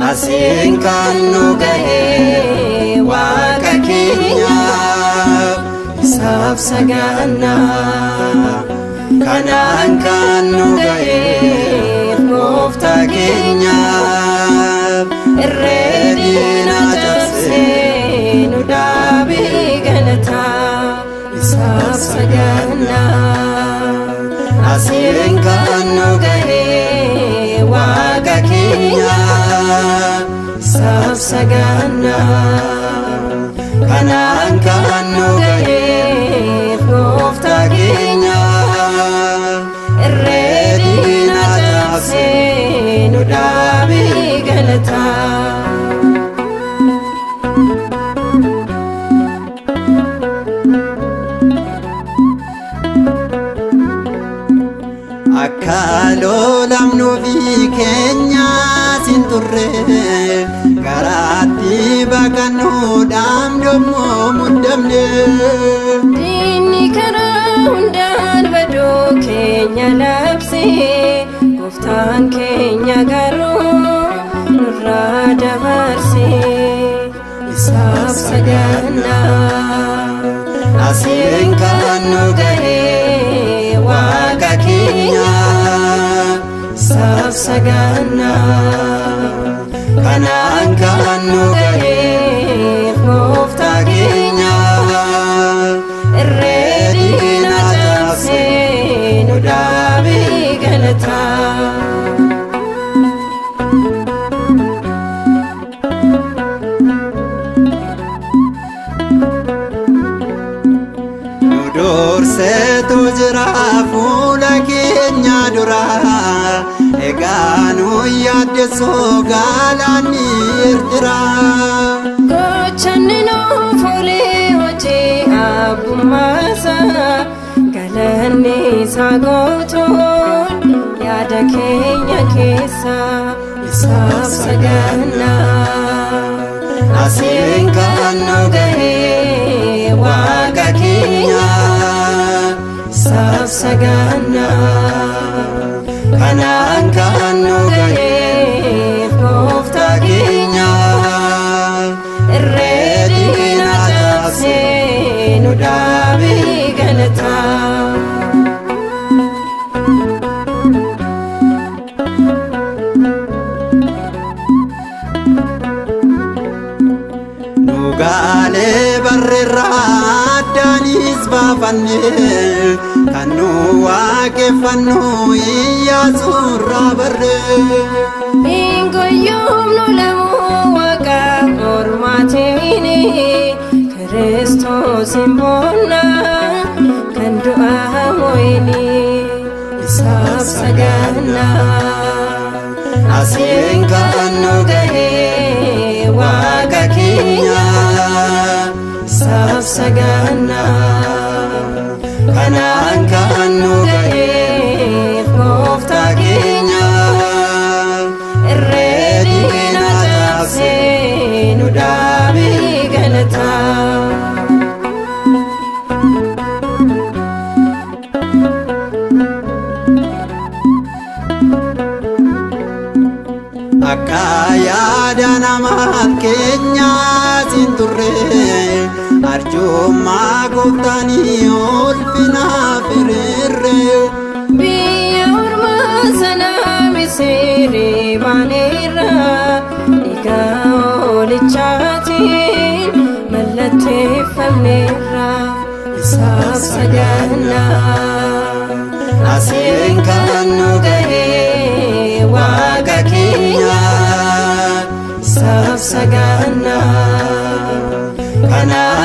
Asiin kan nu gahee Waaqa keenyaaf isaaf sagannaa. Kanaan kan nu gahee gooftaa keenyaaf irree diinaa cabsee nu dhaabee galataa isaaf sagannaa. Asiin kan nu gahee Waaqa keenyaaf isaaf sagannaa. Kanaan kan nu gahee gooftaa keenyaaf irree diinaa cabsee nu dhaabee galataa. Akka lolamnuu fi keenyaas hin turre garaatti baqannuudhaan dommoo muddamne. Diinni karaa hundaan baduu keenya labse, gooftaan keenya garuu nurraa dabarse. Isaaf sagannaa. Asiin kan nu gahee Waaqa keenyaaf isaaf sagannaa. Kanaan kan nu gahee gooftaa keenyaaf irree diinaa cabsee nu dhaabee galataa. Nu durseetu jira fuula keenya dura, egaa nu yaaddessoo galaanni Eertiraa. Gochanni nuuf olee hojii abbummaa, galanni isaa guutuun yaada keenya keessa isaaf sagannaa. Asiin kan nu gahee Waaqa keenyaaf isaaf sagannaa. Kanaan kan nu gahee gooftaa keenyaaf irree diinaa cabsee nu dhaabee galataa. Nu gaalee barreerraa addaanis baafanne kan nu waaqeffannu Iyyaasuurraa barre. Hin goyyomnu lamuu waaqa ormaatiin, Kiristoos hin boonna kan du'a mo'ini isaaf sagannaa. Asiin kan nu gahee Waaqa keenyaaf isaaf sagannaa. Kanaan kan nu gahee gooftaa keenyaaf irree diinaa cabsee nu dhaabee galataa. Akka yaada namaaf keenyaas hin turre arjummaa gooftaanii ulfinaaf hiriirre. Biyya ormaa sana Misirii baaneerra, dhiiga hoolichaatiin mallatteeffamneerra isaaf sagannaa. Asiin kan nu gahee Waaqa keenyaaf isaaf sagannaa. Kanaan